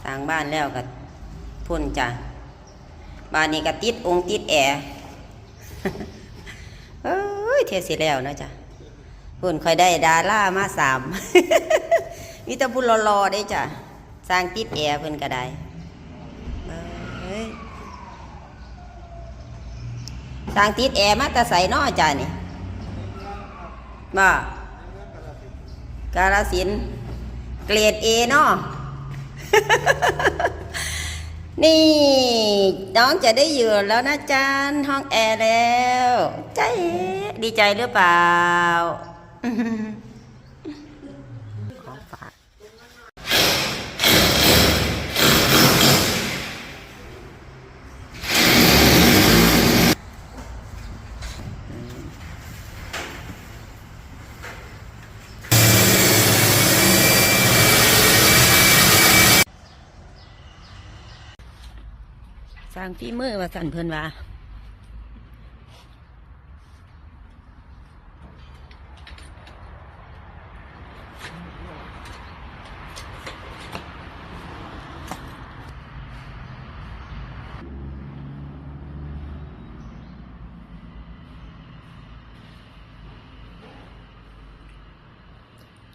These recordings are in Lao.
ສ້າງບ້ານແລ້ວກໍພຸ້ນຈ້ະ ບາດນີ້ກໍຕິດອົງຕິດແອ ເອີຍ ເທື່ອຊິແລ້ວເນາະຈ້ະ. ພຸ້ນ ຂ້ອຍໄດ້ດາລາມາສາມ ມີແຕ່ຜູ້ຫຼໍ່ໆເດ້ຈ້ະ. ຊ່າງຕິດແອເພິ່ນກໍໄດ້ ເອີຍ ຊ່າງຕິດແອມາແຕ່ໃສເນາະອາຈານນີ້? ບໍ່ ກາລະສິນ ເກຣດເອເນາະ. ນີ້ ນ້ອງຈະໄດ້ຢູ່ແລ້ວນະຈານ ຫ້ອງແອແລ້ວ ໃຈ ດີໃຈຫຼືເປົ່າ? ຂອງຝາກ ສ້າງຝີມືວ່າຊັ້ນເພິ່ນວ່າ.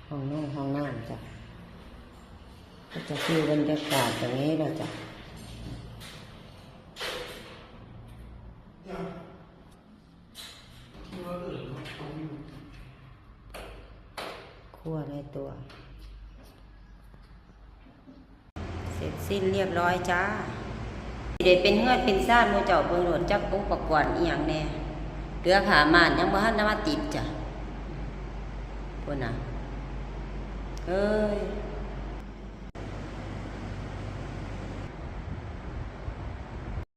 ຫ້ອງນອນຫ້ອງນ້ຳຈ້ະ ກໍຈະຄືບັນຍາກາດແບບນີ້ແຫຼະຈ້ະ. ຄົວໃນຕົວ ເສັດສິ້ນລຽບຮ້ອຍຈ້າ. ຊິໄດ້ເປັນເຮືອນເປັນຊານ ໝູ່ເຈົ້າເບິ່ງໂລດ ຈັກອຸປະກອນອີ່ຫຍັງແດ່. ເຫຼືອຜ້າມ່ານຍັງບໍ່ທັນໄດ້ມາຕິດຈ້ະ ພຸ້ນນະ ເອີຍ.